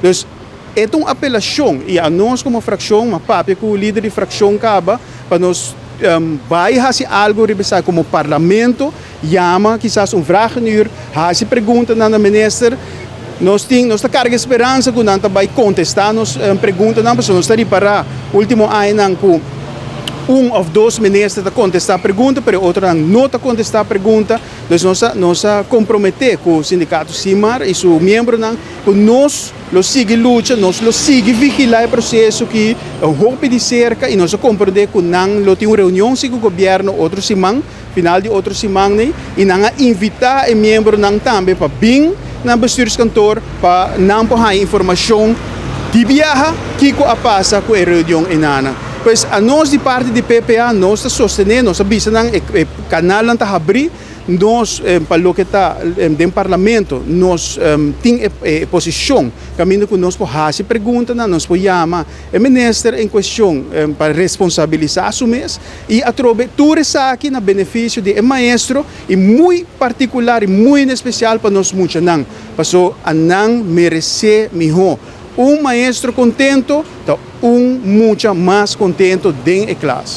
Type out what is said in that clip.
Dus e ta un apelashon i anos komo frakshon, m'a papia ku lider di frakshon kaba, pa nos bai hasi algu riba esaki komo parlamento, yama kisas un vragenuur, hasi preguntanan na minister. Nos tin, nos ta karga e speransa ku nan ta bai kontestá nos preguntanan, pasobra nos ta ripará último añanan ku un òf dos minister ta kontestá pregunta, pero e otronan no ta kontestá pregunta. Dus nos a nos a komprometé ku sindikato Simar i su miembronan ku nos lo sigui lucha, nos lo sigui vigilá e proseso ki hopi di serka i nos a komprondé ku nan lo tin un reunion si ku gobièrnu otro siman, final di otro siman nei, i nan a invitá e miembronan tambe pa bin na bestuurskantoor pa nan por haña informashon di biaha kiko a pasa ku e reunion enanan. Pues anos di parti di PPA nos ta sostené, nos a bisa nan e kanalnan ta habrí. Nos, pa loke ta den Parlamento, nos tin e posishon kaminda ku nos por hasi preguntanan, nos por yama e minister en kuestion pa responsabilisá su mes i atrobe tur esaki na benefisio di e maestro i muy partikular i muy en espesial pa nos muchanan, paso a nan meresé mihó. Un maestro kontento ta un mucha mas kontento den e klas.